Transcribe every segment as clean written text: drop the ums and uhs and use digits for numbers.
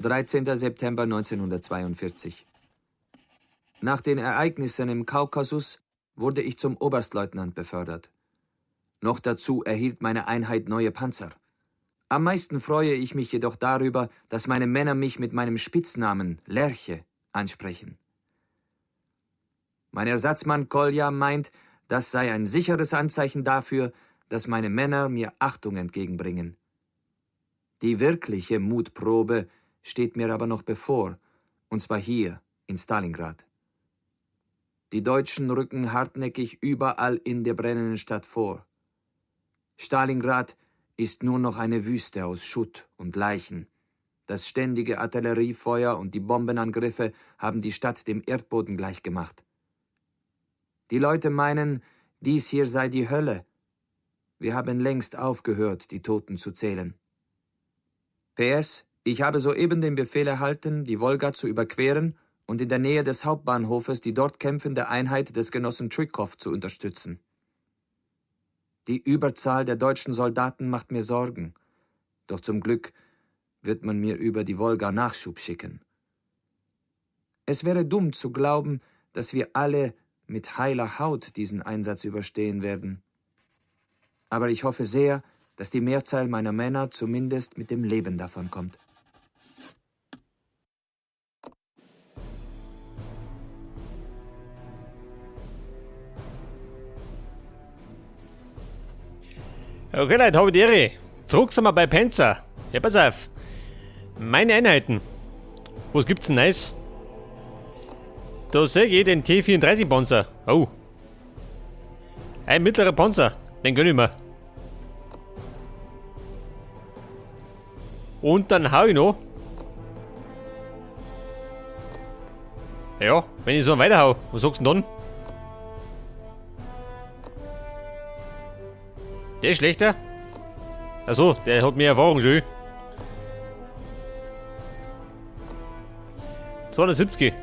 13. September 1942. Nach den Ereignissen im Kaukasus wurde ich zum Oberstleutnant befördert. Noch dazu erhielt meine Einheit neue Panzer. Am meisten freue ich mich jedoch darüber, dass meine Männer mich mit meinem Spitznamen Lerche ansprechen. Mein Ersatzmann Kolja meint, das sei ein sicheres Anzeichen dafür, dass meine Männer mir Achtung entgegenbringen. Die wirkliche Mutprobe steht mir aber noch bevor, und zwar hier in Stalingrad. Die Deutschen rücken hartnäckig überall in der brennenden Stadt vor. Stalingrad ist nur noch eine Wüste aus Schutt und Leichen. Das ständige Artilleriefeuer und die Bombenangriffe haben die Stadt dem Erdboden gleichgemacht. Die Leute meinen, dies hier sei die Hölle. Wir haben längst aufgehört, die Toten zu zählen. PS, ich habe soeben den Befehl erhalten, die Wolga zu überqueren und in der Nähe des Hauptbahnhofes die dort kämpfende Einheit des Genossen Tschujkow zu unterstützen. Die Überzahl der deutschen Soldaten macht mir Sorgen. Doch zum Glück wird man mir über die Wolga Nachschub schicken. Es wäre dumm zu glauben, dass wir alle mit heiler Haut diesen Einsatz überstehen werden. Aber ich hoffe sehr, dass die Mehrzahl meiner Männer zumindest mit dem Leben davonkommt. Okay, Leute, habe die Ehre. Zurück sind wir bei Panzer. Ja, pass auf. Meine Einheiten. Was gibt's denn Neues? Da sehe ich den T34 Panzer. Oh. Ein mittlerer Panzer. Den gönn ich mir. Und dann hau ich noch. Ja, wenn ich so weiterhau, was sagst du denn dann? Der ist schlechter? Achso, der hat mehr Erfahrung schon. 270.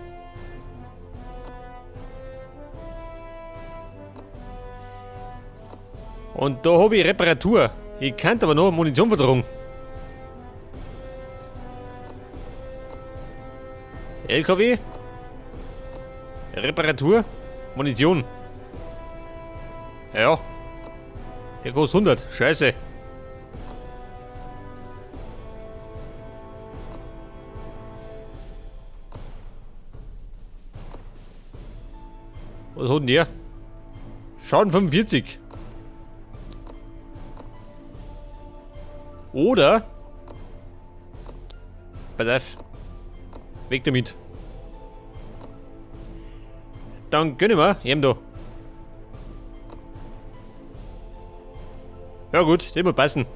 Und da habe ich Reparatur. Ich kann aber noch Munition vertragen. LKW. Reparatur. Munition. Ja. Der kostet 100. Scheiße. Was hat denn der? Schaden 45. Oder. Pass auf. Weg damit. Dann gönnen wir ihm da. Ja gut, der muss passen.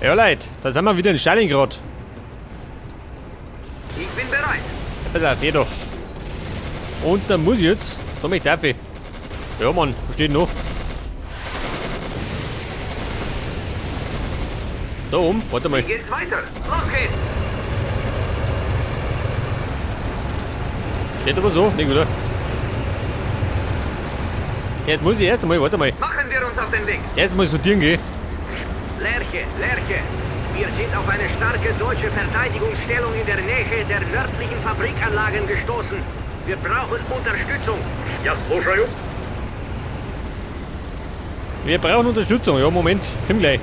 Ja Leute, da sind wir wieder in Stalingrad. Ich bin bereit. Ja, pass auf, hier da. Und da muss ich jetzt. Da möchte ich. Ja Mann, was steht noch? Da oben, warte mal. Wie geht's weiter? Los geht's! Steht aber so, nicht oder? Jetzt muss ich erst einmal, warte mal. Machen wir uns auf den Weg. Erst mal sortieren gehen. Lerche, Lerche, wir sind auf eine starke deutsche Verteidigungsstellung in der Nähe der nördlichen Fabrikanlagen gestoßen. Wir brauchen Unterstützung. Я слушаю. Wir brauchen Unterstützung. Ja, Moment, komm gleich.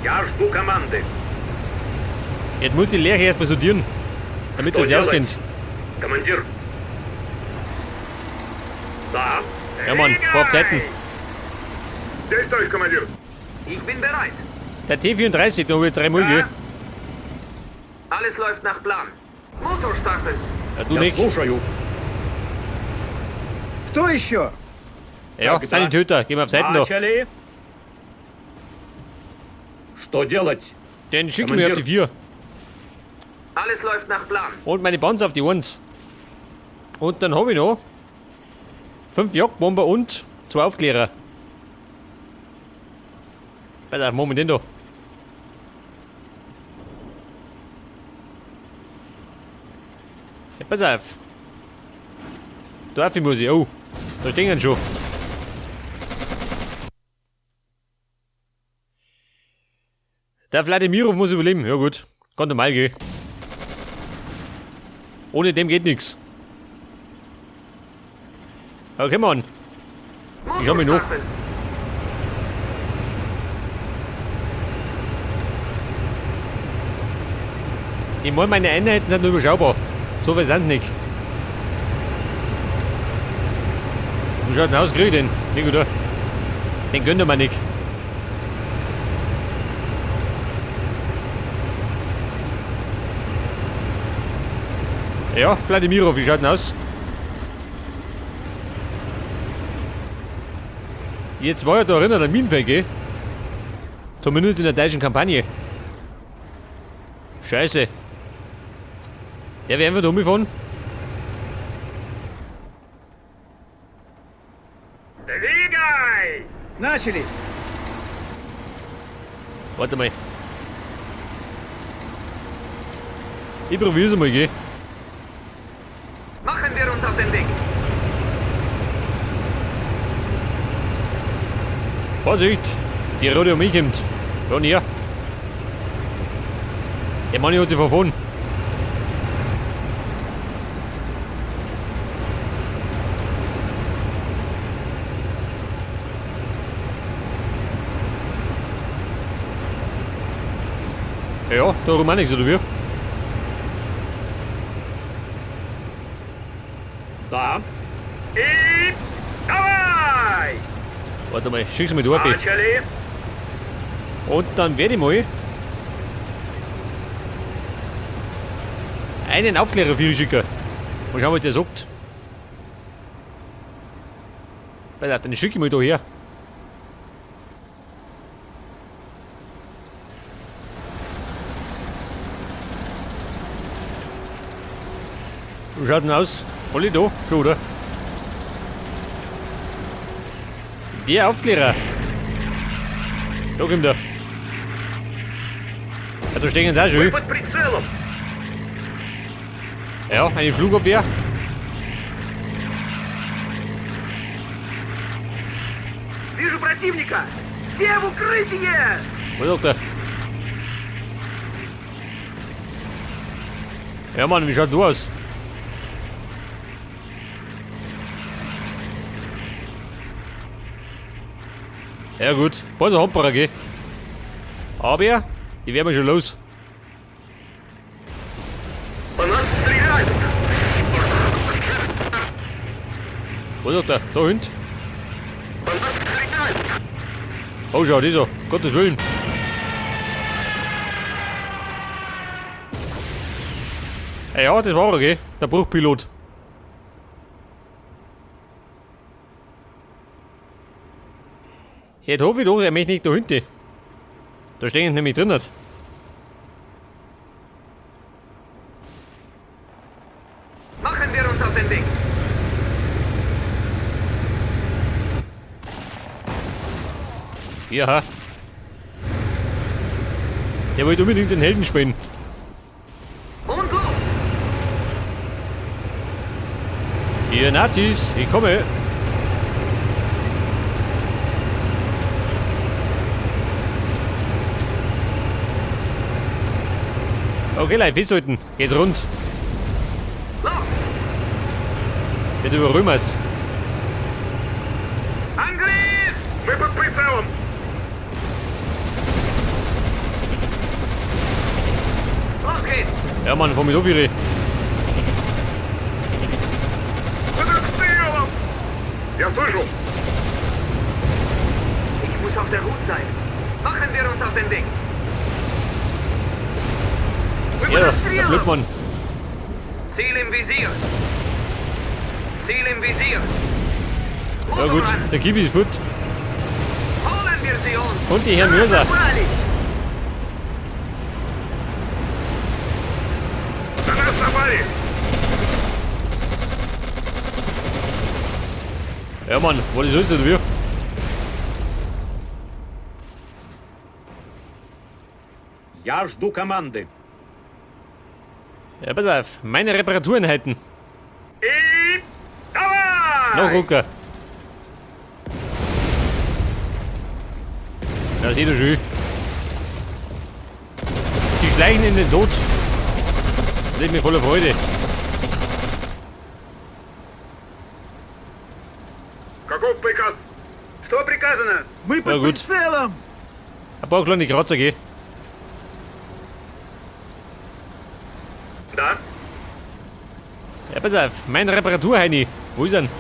Я жду команды. Jetzt muss die Lerche erstmal sortieren, damit Что das делать? auskennt. Командир. Да. Ja, Mann, fahr auf Zeiten. Здесь, товарищ командир. Ich bin bereit. Der T34, da habe ich 3 Mal, gell? Alles läuft nach Plan. Motor starten. Ja, du Я nicht. слушаю. Что еще? Ja, Когда? Sanitäter, gehen wir auf Seiten da. Начали. Что делать? Den schicken wir auf die Командир. 4. Alles läuft nach Plan. Und meine Panzer auf die 1. Und dann habe ich noch 5 Jagdbomber und 2 Aufklärer. Pass auf, Moment, den da. Ja, pass auf. Da auf muss ich. Oh, da stehen schon. Der Wladimirov muss überleben. Ja gut, kann normal gehen. Ohne dem geht nichts. Okay, Mann. Motor Ich hab mich noch. starten. Ich meine, meine Einheiten sind nur überschaubar. So viel sind nicht. Wie schaut denn aus? Krieg ich den? Nicht oder? Den gönnt er mir nicht. Ja, Wladimirov, wie schaut denn aus? Jetzt war ja da erinnert an Minenfeld, gell? Zumindest in der deutschen Kampagne. Scheiße. Der wäre einfach da umgefahren. Двигай! Начали! Warte mal. Ich probier's mal, gell? Machen wir uns auf den Weg. Vorsicht! Die rote um mich kommt. Da näher. Der Mann hat sich verfahren. Ja, da rum auch nichts, oder wie? Да. И давай! Warte mal, schick's mal durch. Начали. Und dann werde ich mal einen Aufklärer für schicken. Mal schauen, was der sagt. Pass auf, den schicke ich mal da her. Wie schaut denn aus? Alle da? Schon, oder? Der Aufklärer. Da kommt er. Ja, da stehen sie auch Мы schon. под прицелом. Ja, eine Flugabwehr. Вижу противника. Все в укрытие! Was sagt er? Ja Mann, wie schaut du aus? Ja gut, paar so Hamperer, gell? Aber, die werden wir schon los. По нас стреляют. Was sagt er? Da hinten? По нас стреляют. Oh, schau, dieser. Gottes Willen. Ja, das war er, gell? Der Bruchpilot. Jetzt hoffe ich doch, er möchte nicht da hinten. Da stehen nämlich drin. Machen wir uns auf den Weg. Ja. Der wollte unbedingt den Helden spielen. Und los! Ihr Nazis, ich komme. Okay, Leute, festhalten. Geht rund. Los! Nicht über Römers. Angriff! Мы под прицелом. Los geht's! Ja, Mann, fahr mit auf, ihre. Под обстрелом. Я слышу. Ich muss auf der Hut sein. Machen wir uns auf den Weg. Мы Мы Ja, под der обстрелом! Blödmann. Ziel im Visier! Ziel im Visier! Ja gut, Motoran! der Kiwi ist fort. Holen wir sie uns! Und die Herren Mörser. Напали! На нас напали! Ja Mann, was ist das denn wir? Я жду команды. Ja, pass auf, meine Reparatureinheiten. И... Давай! Noch Rucker. Ja, seht ihr schön. Sie schleichen in den Tod. Das ist mir voller Freude. Каков приказ? Что приказано? Мы под Ja, gut. прицелом! Ein paar kleine Kratzer, gell? Да. Ja, pass auf, mein Reparaturheini. Wo ist er? denn?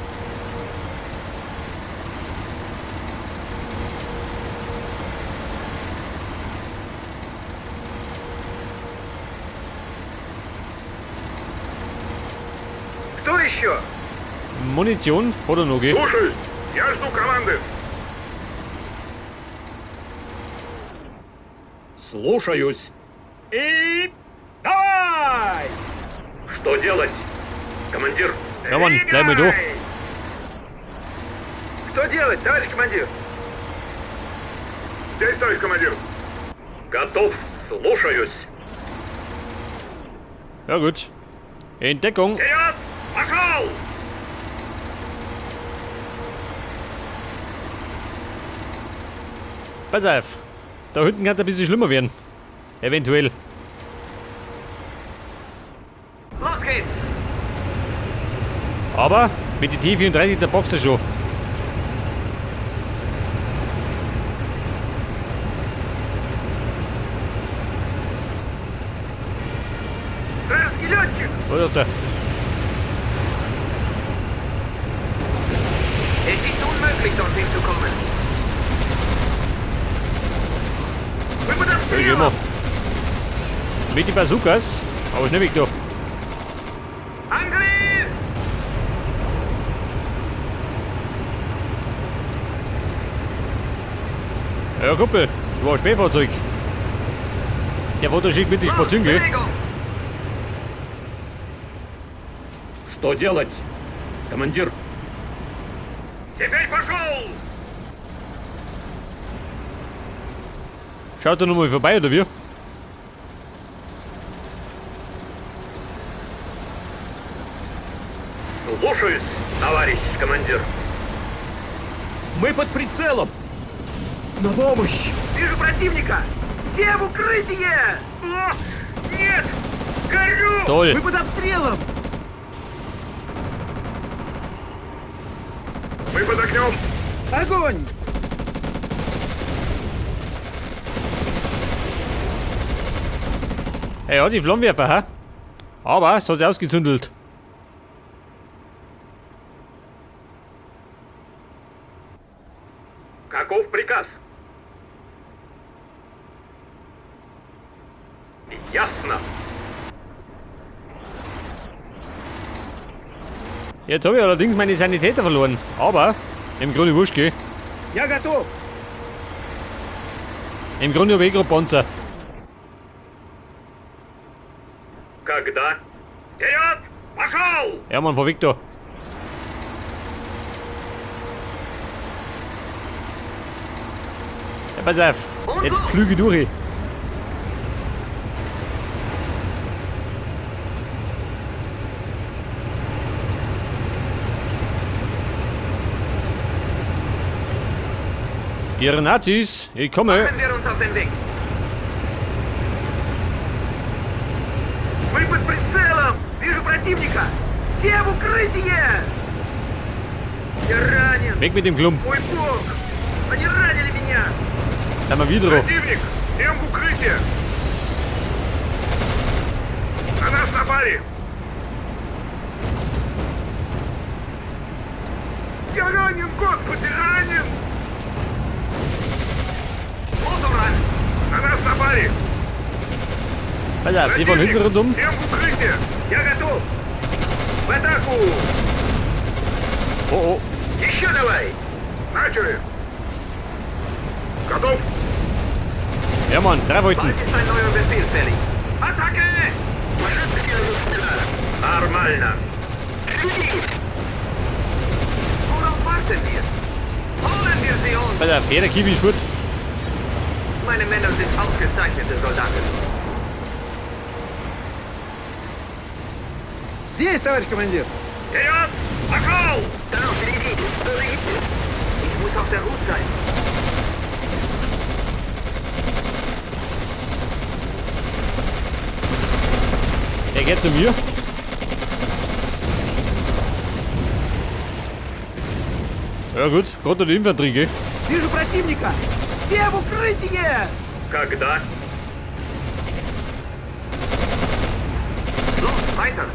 Кто еще? Munition hat er noch, gell? Слушаюсь. Я жду команды. Слушаюсь. И... Давай! Что делать? Командир. Ja, Mann, bleib mal da. Что делать, товарищ командир? Здесь, товарищ командир. Готов. Слушаюсь. Ja, gut. In Deckung. Вперед! Пошел! Pass auf. Da hinten kann es ein bisschen schlimmer werden. Eventuell. Los geht's! Aber mit den T34 der Boxer schon. Вражеский летчик! Wo ist der? Es ist unmöglich, dorthin zu kommen. Мы под Ja, gehen обстрелом! wir. Mit den Bazookas. Aber schnell weg da. Angriff! Ja, Kumpel, du warst Spähfahrzeug. Der fährt da schick mit die spazieren, gell? Bewegung! Что делать? Командир. Теперь пошел! Schaut da nochmal vorbei, oder wie? Слушаюсь, товарищ командир. Мы под прицелом. На помощь! Вижу противника! Все в укрытие! О, нет! Горю! Toll. Мы под обстрелом! Мы под огнем! Огонь! Ja, die Flammenwerfer, ha? Aber es hat sich ausgezündelt. Каков приказ? Ясно. Jetzt habe ich allerdings meine Sanitäter verloren. Aber im Grunde wurscht, gell? Я готов! Im Grunde habe ich eh gerade Panzer. Когда? Вперед! Пошел! Ja, Mann, fahr weg da. Ja, pass auf. Jetzt pflüge ich durch. Ihre Nazis, ich komme. Machen wir uns auf den Weg. Мы под прицелом! Вижу противника! Все в укрытие! Я ранен! Weg mit dem Klump. Мой бог! Они ранили меня! Sind wir wieder dran. Противник! Всем в укрытие! На нас напали! Я ранен, господи, ранен! Motorrad! На нас напали! Pass auf, sie von hinten rundum. Всем в укрытие! Я готов! В атаку! Oh, oh. Еще давай! Начали! Готов! Ja, Mann, 3 Volten. Bald ist ein neuer Befehl fällig. Attacke! Нормально! Worauf warten wir? Holen wir sie uns! Pass auf, jeder Kiwi ist fort. Meine Männer sind ausgezeichnete Soldaten. Здесь, товарищ командир! Вперед! Пошел! Ich muss auf der Hut sein. Er geht zu mir. Ja gut, gerade die Infanterie, gell? Вижу противника! Все в укрытие! Когда? Los, weiter!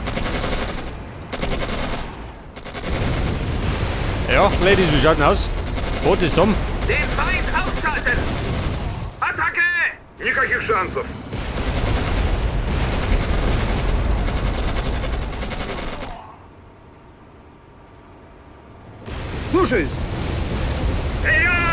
Ja, Ladies, wie schaut denn aus? Rot ist um. Den Feind ausschalten! Attacke! Никаких шансов! Слушаюсь! Вперед!